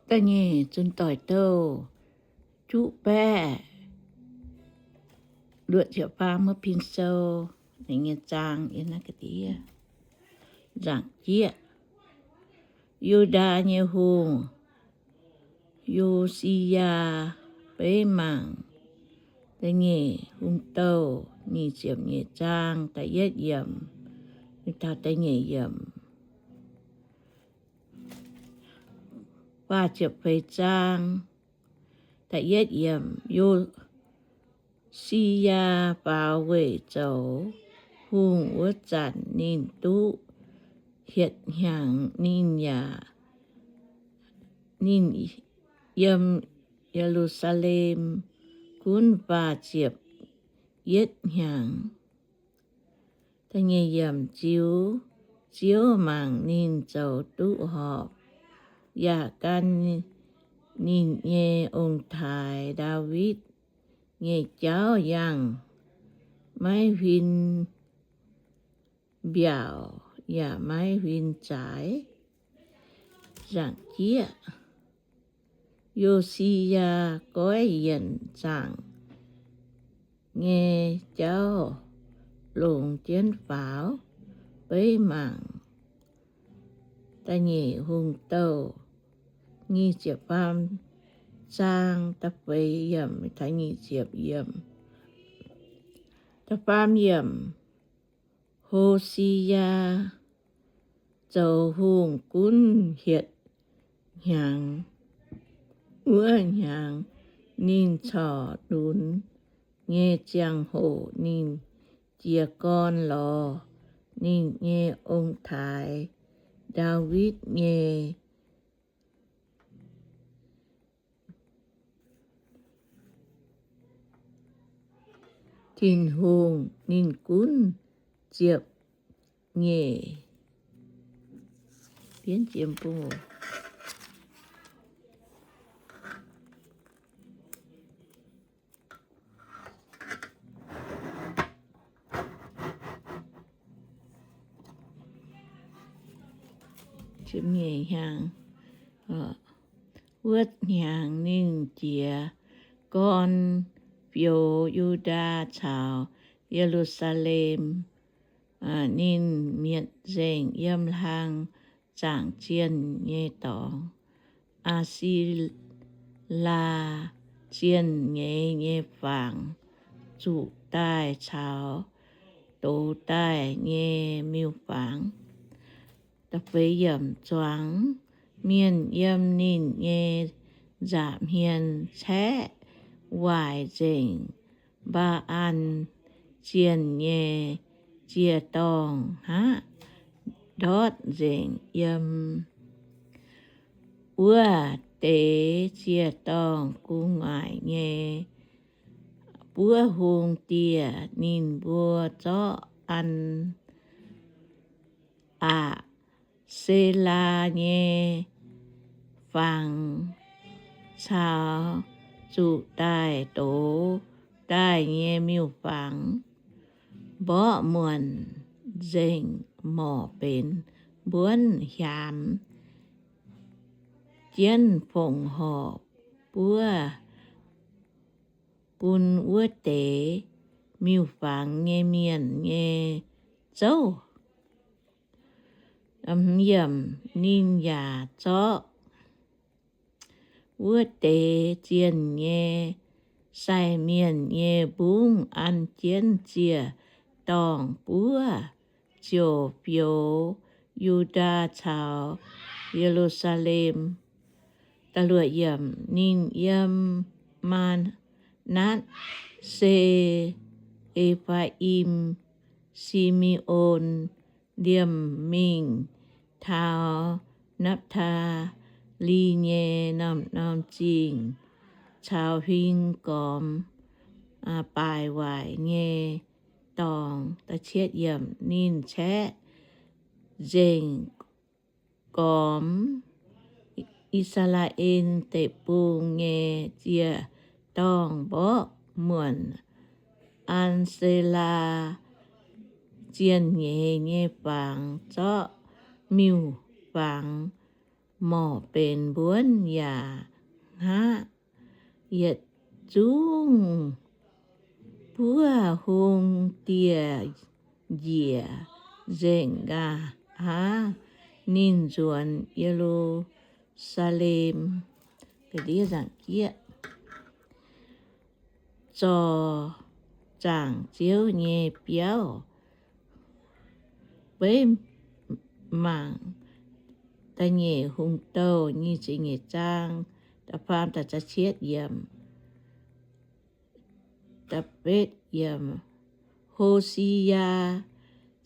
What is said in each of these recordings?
Da'nyeic Zunh Doic Douh juqv baeqv luoqc ziepc faam wuov pin sou, ninh nyei zaang yiem naaiv ga'ndiev. Nzaangc jieqv, Yu^ndaa nyei hungh, Yo^si^yaa, beiv mangc da'nyeic Hungh Douh nyic ziepc nyeic zaang da'yietv yiemc taux da'nyeic yiemc. Faah ziepc feix zaang da'yietv yiemc. Yo^si^yaa faaux weic zoux hungh wuov zanc, ninh duqv hietc hnyangx. Ninh yaac, ninh yiem Ye^lu^saa^lem gunv faah ziepc yietv hnyangx. Da'nyeic yiemc. Ziux Ziouv mangc ninh zoux duqv horpc, yaac gan ninh nyei ong-taaix, Ndaawitv, nyei jauv yangh, maiv huin mbiaauc yaac maiv huin zaaix. Nzaangc jieqv. Yo^si^yaa goiv yienc zaangc nyei jauv longx jienv faaux. Beiv mangc Da'nyeic Hungh Douh nyic ziepc faam zaang da'feix yiemc taux nyic ziepc yiemc. Da'faam yiemc. Ho^si^yaa zoux hungh gunv hietc hnyangx. Wuov hnyangx ninh corc lunx nyei ziangh hoc, ninh jiez gorn lorz ninh nyei ong-taaix, Ndaawitv, nyei Tin-Hungh. Ninh gunv ziepc nyeic Wuov hnyangx ninh jiez gorn fioux Yu^ndaa caux Ye^lu^saa^lem. Ninh mietc nzengc yiem hlang zaangc zienh nyei dorngx, Aa^si^laa Zienh Nyeiz nyei fangx, zuqc daaih caux dox daaih nyei miuc-fangx. Zuangx mienh yiem ninh nyei nza'hmien caeqv waaic nzengc Mbaa^an Zienh nyei ziec-dorngh hnangv, ndortv nzengc yiem wuov deix ziec-dorngh gu'nguaaic nyei buov hung dieh. Ninh mbuo zorqv Aa^se^laa nyei fangx caux zuqc daaih dox daaih nyei miuc-fangx mborqv muonc nzengc, morc benx mbuonv hiaamx jienv fongc horc buov bun wuov deix miuc-fangx nyei mienh nyei zouv. Ninh yaac zorqv wuov deix zienh nyei sai mienh nyei mbungv an jienv ziec-dorngh buov, ziouc fioux Yu^ndaa caux Ye^lu^saa^lem. Ninh yiem Maa^natv^se, E^faa^im, Si^me^on, liemh mingh taux Napv^taa^li nyei norm-norm zingh caux huing gormx, baaic waaic nyei dorngx. Ninh caeqv nzengc gormx I^saa^laa^en Deic-Bung nyei ziec-dorngh mborqv muonc Aa^se^laa Zienh Nyeiz nyei fangx, zorqv miuc-fangx morc benx mbuonv yaac hngaqv. Yietc zungv buov hung dieh njiec nzengc nqa'haav, ninh nzuonx Ye^lu^saa^lem. Zorc zaangc Ziouv nyei biauv. Beiv mangc Da'nyeic Hungh Douh nyic ziepc nyeic zaang, da'faam da'cietv yiemc. Ho^si^yaa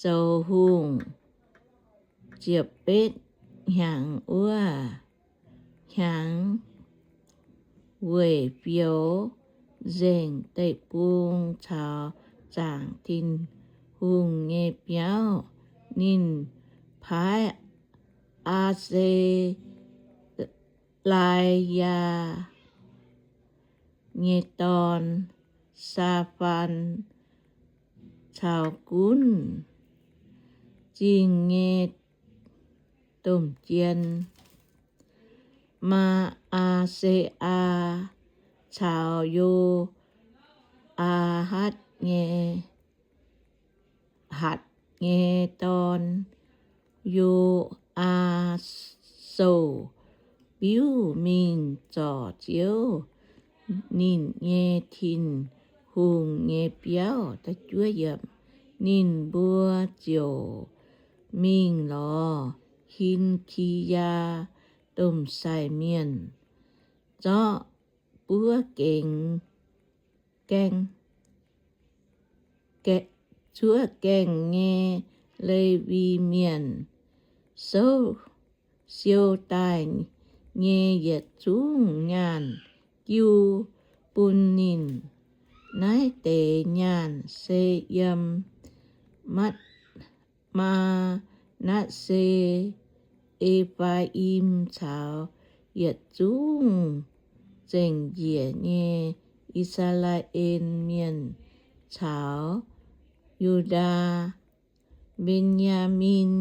zoux hungh ziepc betv hnyangx wuov hnyangx, weic fioux nzengc deic-bung caux zaangc Tin-Hungh nyei biauv, ninh paaiv Aa^se^lai^yaa nyei dorn, Saa^faan, caux gunv zingh nyei domh jien, Maa^aa^se^aa, caux Yo^aa^hatc nyei, Hatc nyei dorn, Yo^aa^sou, biuv mingh zorc Ziouv, ninh nyei Tin-Hungh nyei biauv. Ninh mbuo ziouc mingh lorz Hin^ki^yaa domh sai mienh, zorqv buov gaengh, gaengh, zuov gaengh nyei Lewi Mienh, souv siou daaih nyei yietc zungv nyaanh jiu bun ninh. Naaiv deix nyaanh se yiem Maa, Maa^natv^se, E^faa^im caux yietc zungv zengc njiec nyei I^saa^laa^en Mienh caux Yu^ndaa, Mben^yaa^min,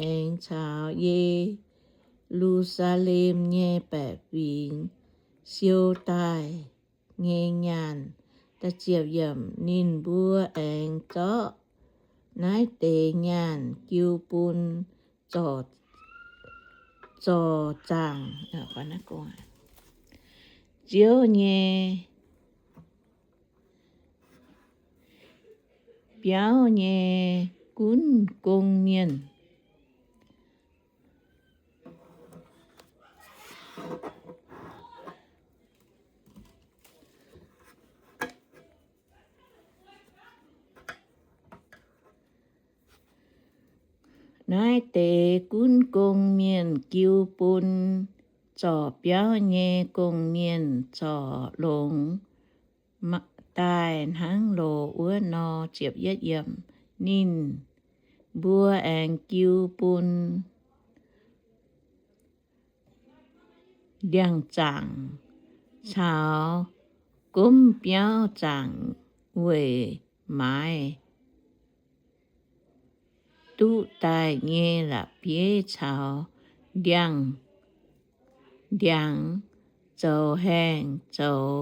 aengx caux Ye^lu^saa^lem nyei baeqc fingx siou daaih nyei nyaanh. Ninh mbuo aengx zorqv naaiv deix nyaanh jiu bun zorc zaangc Ziouv nyei biauv nyei gunv gong mienh. Naaiv deix gunv gong mienh jiu bun zorc biauv nyei gong-mienh corc longx daaih hnangv loz wuov nor. Ninh mbuo aengx jiu bun ndiangx-zaangc caux gomv biauv zaangc weic maaiz duqv daaih nyei la'bieiv caux ndiangx-ndiangx zoux haengh, zoux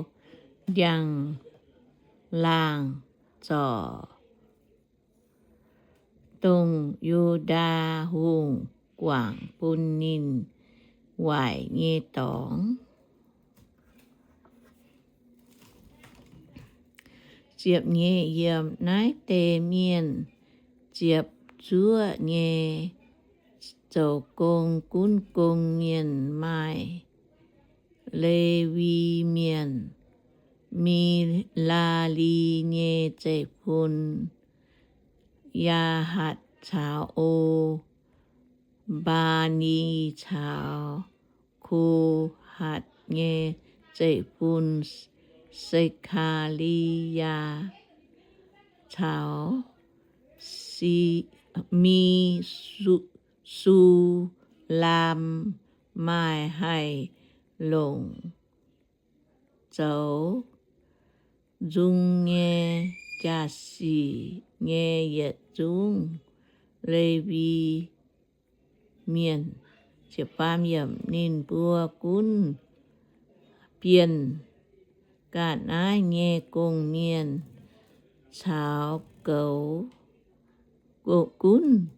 ndiangx-laangh zorc, dongh Yu^ndaa Hungh guangc bun ninh waaic nyei dorngx. Naaiv deix mienh ziepc zuoqv nyei zoux gong gunv gong mienh maaih Lewi Mienh, Milaa^li nyei zeiv-fun, Yaahatc caux O, Mbaa^ni caux Ko^hatc nyei zeiv-fun, Se^kaa^li^yaa caux Mi^su^laam, maaih haih longc zoux nzung nyei jaa-sic nyei yietc zungv Lewi Mienh. Ninh mbuo gunv bienh ga'naaiv nyei gong-mienh caux goux, gunv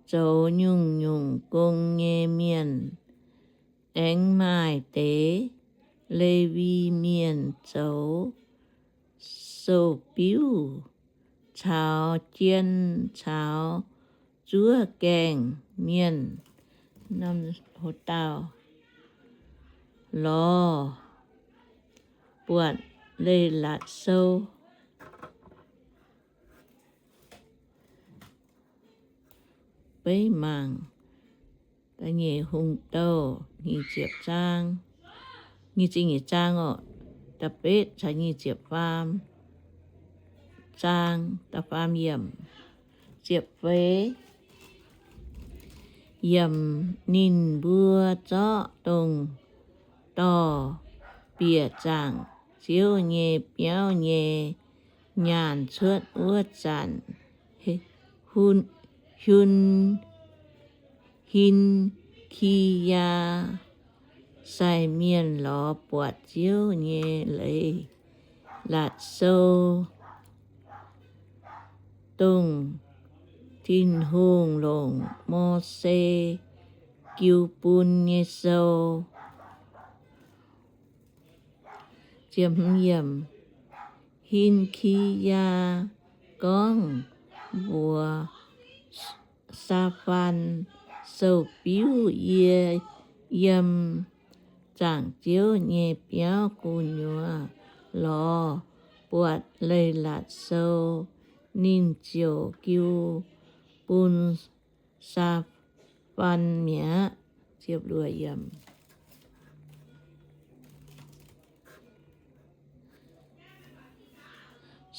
zoux nyungc-nyungc gong nyei mienh. Aengx maaih deix Lewi Mienh zoux sou-biuv caux jien caux zuov gaengh mienh. Hov dauh lorz buatc leiz-latc sou. Beiv mangc da'nyeic Hungh Douh nyic ziepc zaang, nyic ziepc nyeic zaang oc, da'betv caux nyic ziepc faam zaang, da'faam yiemc, ziepc feix yiemc. Ninh mbuo zorqv dongh dorh bieqc zaangc Ziouv nyei biauv nyei nyaanh cuotv wuov zanc, Hun, Hin, Hin^ki^yaa sai mienh lorz buatc Ziouv nyei leiz-latc sou, dongh Tin-Hungh longc Mose jiu bun nyei sou. Hin^ki^yaa gorngv mbuox Saa^faan, Sou-biuv, yie yiem zaangc Ziouv nyei biauv gu'nyuoz lorz buatc leiz-latc sou. Ninh ziouc jiu bun Saa^faan mi'aqv.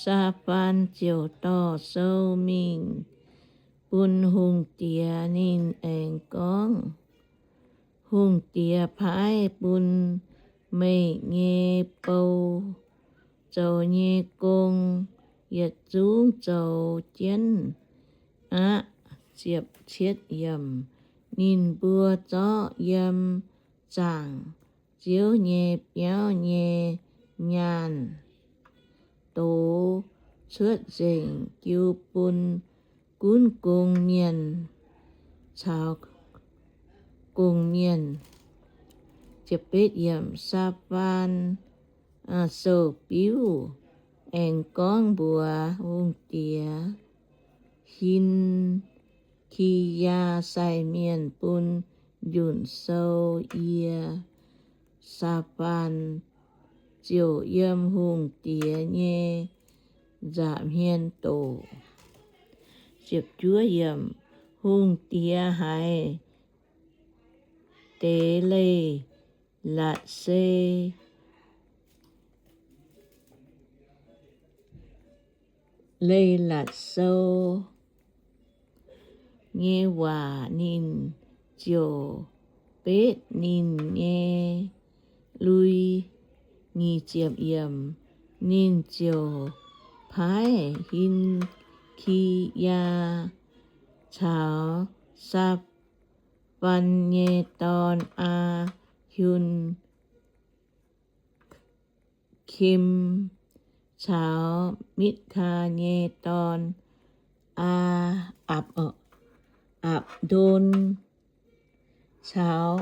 Saa^faan ziouc dorh sou mingh bun hungh diex. Ninh aengx gorngv, Hungh diex paaiv bun meih nyei bou zoux nyei gong yietc zungv zoux jienv aqv. Ninh mbuo zorqv yiem zaangc Ziouv nyei biauv nyei nyaanh dox cuotv nzengc jiu bun gunv gong-mienh caux gong-mienh. Saa^faan sou-biuv aengx gorngv mbuox hungh diex, Hin^ki^yaa sai mienh bun njunc sou yie. Saa^faan ziouc yiem hungh diex nyei nza'hmien doqc. Hungh diex haiz deix leiz-latc se, leiz-latc sou nyei waac, ninh ziouc betv ninh nyei lui. Ninh ziouc paaiv Hin^ki^yaa caux Saa^faan nyei dorn, Aa^hiu^kim, caux Mitv^kaa nyei dorn, Aa, Apc, Apc^ndon, caux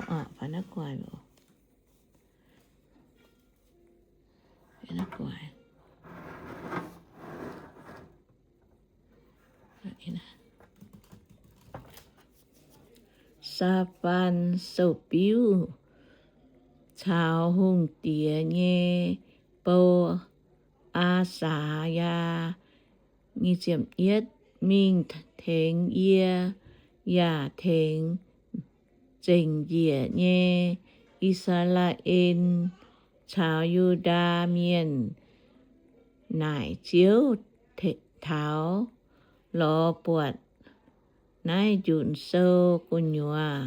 Saa^faan sou-biuv caux hungh diex nyei bou, Aa^saa^yaa, mingh tengx yie yaac tengx zengc njiec nyei I^saa^laa^en caux Yu^ndaa Mienh naaic Ziouv taux lorz buatc naaiv njunc sou gu'nyuoz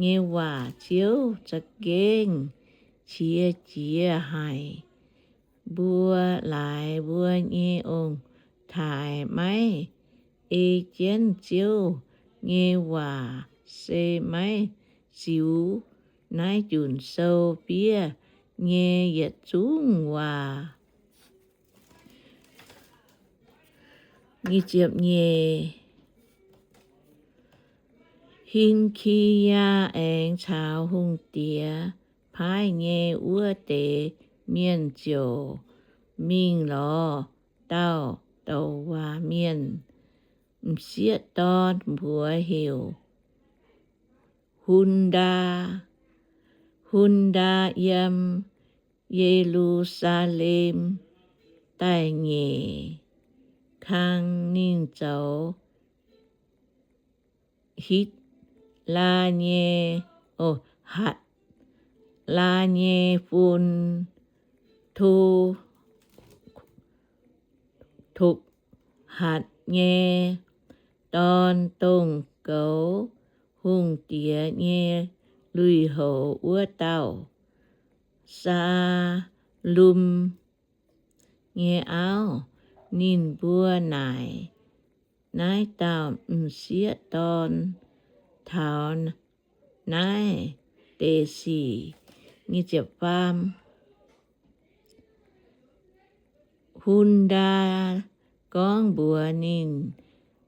nyei waac. Ziouv za'gengh qiex jiez haic mbuo laaix mbuo nyei ong-taaix maiv ei jienv Ziouv nyei waac se maiv ziux naaiv njunc sou fiev nyei yietc zungv waac. Hin^ki^yaa aengx caux hungh diex paaiv nyei wuov deix mienh ziouc mingh lorz dauh douc waac mienh m'sieqv dorn, mbuox heuc Hun^ndaa. Hun^ndaa yiem Ye^lu^saa^lem daaih nyeic kang. Ninh zoux Hitc^laa nyei, Hatc^laa nyei fun, To, Tokc^hatc nyei dorn, dongh goux hungh diex nyei lui-houx wuov dauh, Saalum nyei auv. Ninh mbuo naaic naaiv dauh m'sieqv dorn taux naaiv deix sic. Hun^ndaa gorngv mbuox ninh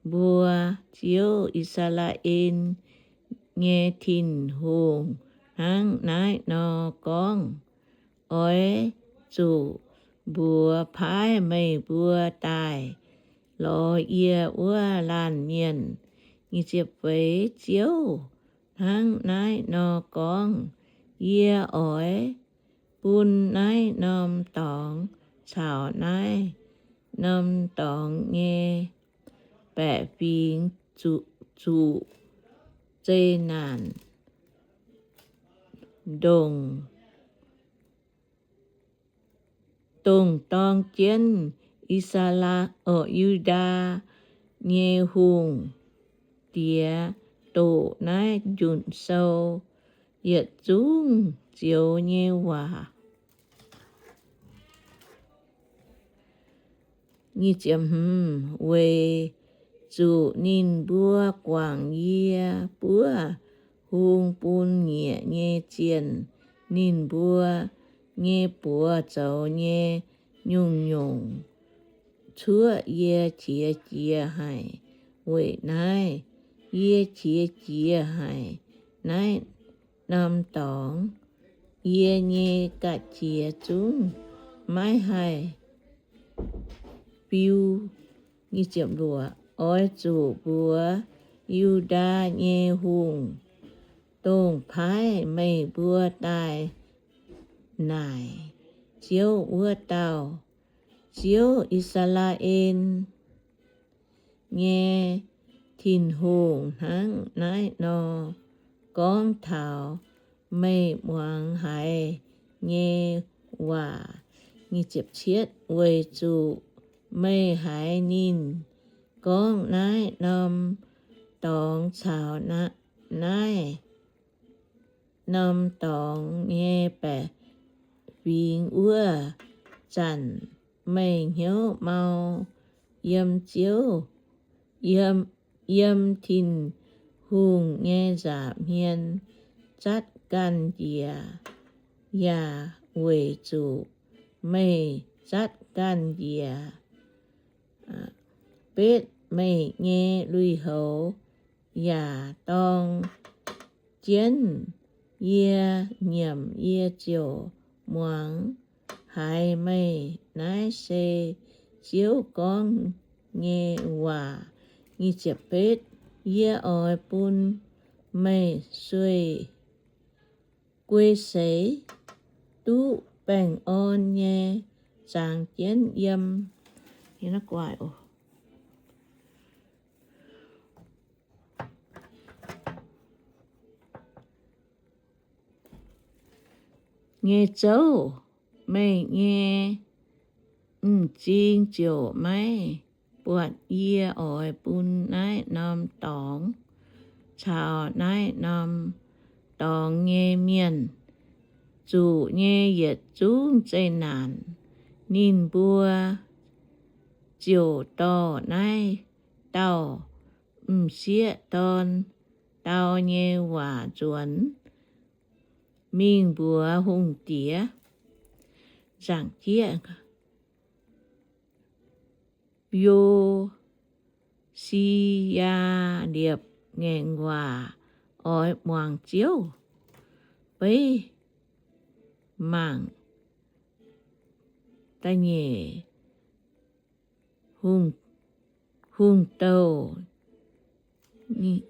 mbuo, Ziouv, I^saa^laa^en nyei Tin-Hungh, hnangv naaiv nor gorngv, Oix zuqc mbuox paaiv meih mbuo daaih lorz yie wuov laanh mienh, Ziouv hnangv naaiv nor gorngv, Yie oix bun naaiv norm dorngx caux naaiv norm dorngx nyei baeqc fingx zuqc zeqc naanc, dongh, dongh dorng jienv I^saa^laa, Yu^ndaa nyei hungh diex doqc naaiv njunc sou yietc zungv zioux nyei waac. Weic zuqc ninh mbuo guangc yie buov hung bun nyiec nyei zienh, ninh mbuo nyei buoz zoux nyei nyungc-nyungc cuoqv yie qiex jiez haic. Weic naaiv yie qiex jiez haic naaiv norm dorngx. Yie nyei ga'qiex zungv maiv haih fiu. Oix zuqc mbuox Yu^ndaa nyei hungh, dongh paaiv meih mbuo daaih naaic Ziouv wuov dauh, Ziouv, I^saa^laa^en nyei Tin-Hungh, hnangv naaiv nor gorngv taux meih muangx haiz nyei waac, weic zuqc meih haiz ninh gorngv naaiv norm dorngx caux naaiv norm dorngx nyei baeqc fingx wuov zanc, meih hnyouv mau yiem Ziouv, yiem Tin-Hungh nyei nza'hmien zatv ganh njiec, yaac weic zuqc meih zatv ganh njiec betv meih nyei lui-houx yaac dorng jienv yie nyiemc, yie ziouc muangx haiz meih. Naaiv se Ziouv gorngv nyei waac. Yie oix bun meih sueih guei seix, duqv baengh orn nyei, zangx jienv yiem nyei zouv. Meih nyei m'zing ziouc maiv buatc yie oix bun naaiv norm dorngx caux naaiv norm dorngx nyei mienh zuqc nyei yietc zungv zeqc naanc. Ninh mbuo ziouc dorh naaiv dauh m'sieqv dorn dau nyei waac nzuonx mingh mbuox hungh diex. Nzaangc jieqv, Yo^si^yaa liepc ngaengc waac oix muangx Ziouv. Beiv mangc da'nyeic Hungh Douh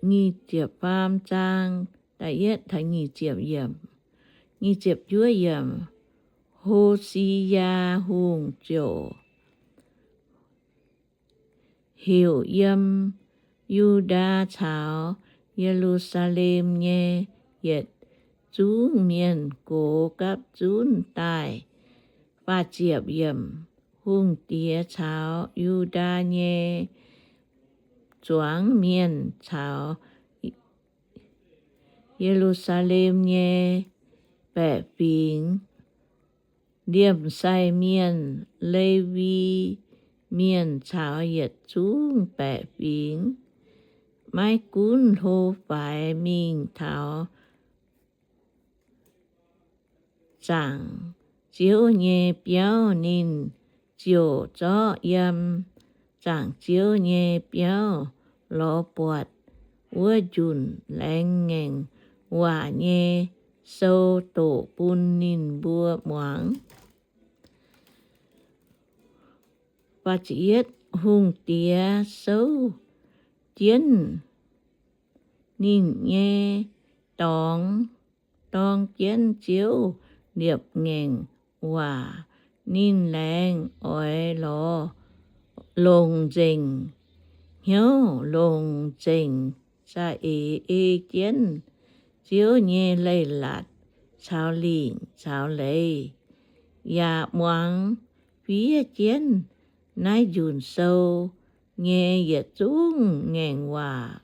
nyic ziepc faam zaang da'yietv taux nyic ziepc yiemc, nyic ziepc juov yiemc. Ho^si^yaa Hungh ziouc heuc yiem Yu^ndaa caux Ye^lu^saa^lem nyei yietc zungv mienh gox gapv zunv daaih. Faah ziepc yiemc. Hungh diex caux Yu^ndaa nyei zuangx mienh caux Ye^lu^saa^lem nyei baeqc fingx, liemh sai mienh, Lewi Mienh caux yietc zungv baeqc fingx, maiv gunv hlo faix, mingh taux zaangc Ziouv nyei biauv. Ninh ziouc zorqv yiem zaangc Ziouv nyei biauv lorz buatc wuov njunc laengz ngaengc waac nyei sou doqc bun ninh mbuo muangx. Hungh diex souv jienv ninh nyei dorngx, dorng jienv Ziouv liepc ngaengc waac. Ninh laengz oix lorz longc nzengc hnyouv, longc nzengc za'eix ei jienv Ziouv nyei leiz-latc caux lingc caux leiz, yaac muangx fiev jienv naaiv njunc sou nyei yietc zungv ngaengc waac.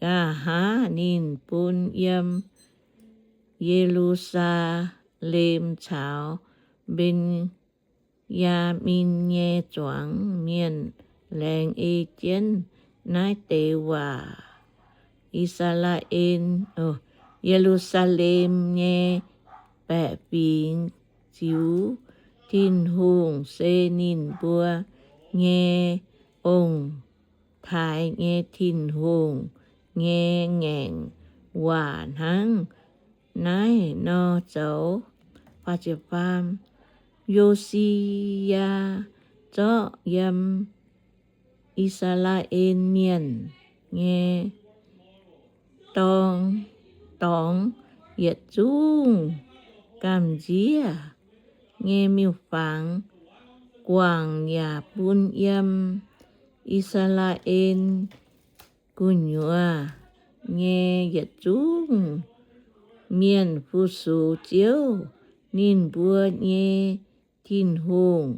Nqa'haav ninh bun yiem Ye^lu^saa^lem caux Mben^yaa^min nyei zuangx mienh laengz ei jienv naaiv deix waac. I^saa^laa^en, Ye^lu^saa^lem nyei baeqc fingx ziux Tin-Hungh, se ninh mbuo nyei ong-taaix nyei Tin-Hungh nyei ngaengc waac hnangv naaiv nor zoux. Yo^si^yaa zorqv yiem I^saa^laa^en nyei dorng, dorngx yietc zungv gamh nziev nyei miuc-fangx guangc, yaac bun yiem I^saa^laa^en gu'nyuoz nyei yietc zungv mienh fu-sux Ziouv, ninh mbuo nyei Tin-Hungh.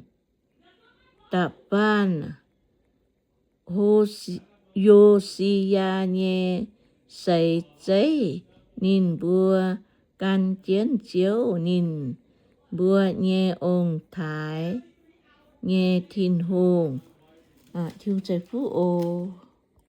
Da'faanh Yo^si^yaa nyei seix zeiv, ninh mbuo gan jienv Ziouv, ninh mbuo nyei ong-taaix nyei Tin-Hungh. Aa, Tin-Hungh ceix fuqv oc.